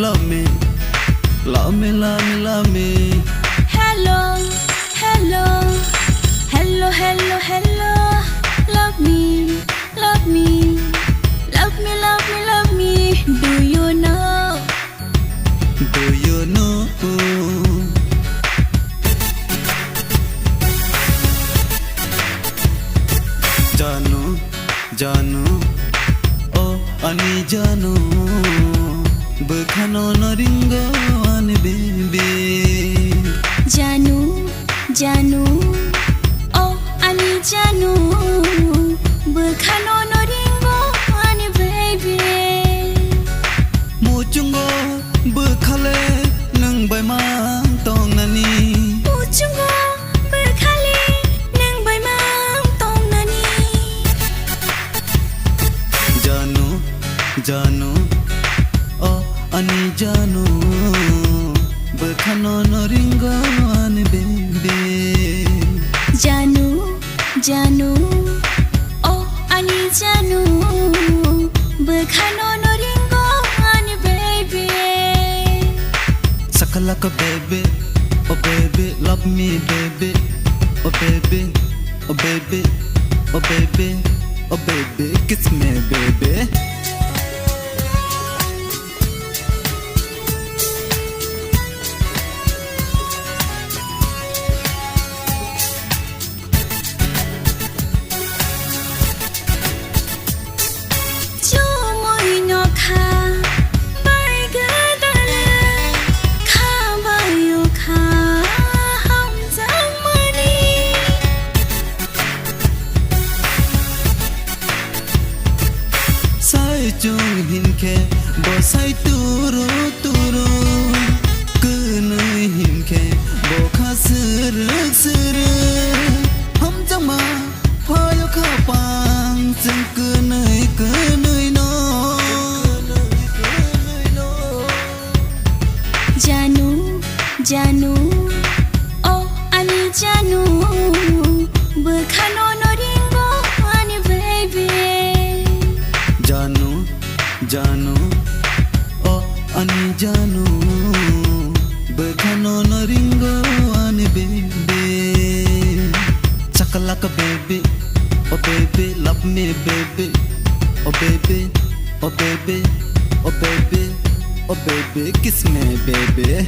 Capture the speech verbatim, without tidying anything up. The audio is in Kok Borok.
Love me, love me, love me, love me. Hello, hello, hello, hello, hello. Love me, love me, love me, love me, love me. Do you know? Do you know? Janu, Janu, oh ani Janu, bwkhano no ringo ani baby. Janu, Janu, oh ani Janu, bwkhano no ringo ani baby. Muchungo bwkhale nwng bai mang tongnani. Muchungo bwkhale nwng bai mang tongnani. Janu, Janu, oh ani Janu, bwkhano no ringo ani baby. Janu, Janu, oh ani Janu, bwkhano no ringo ani baby. Sakalaka baby, oh baby, love me baby, oh baby, oh baby, oh baby, oh baby, kiss me baby. Chumui no kha bai gwdale, kha bai o kha hamjakmani. Sai chung hinkhe bo sai turu turu, kwnwi hinkhe bo kha swrwk swrwk. Hamjakma phaio kha pang chwng kwnwi kwnwi no. Janu, Janu, oh ani Janu, bwkhano no ringo ani baby. Janu, Janu, oh ani Janu, bwkhano no ringo ani baby. Chakalaka baby, oh baby, love me baby, oh baby, oh baby, oh baby, oh baby, kiss me baby.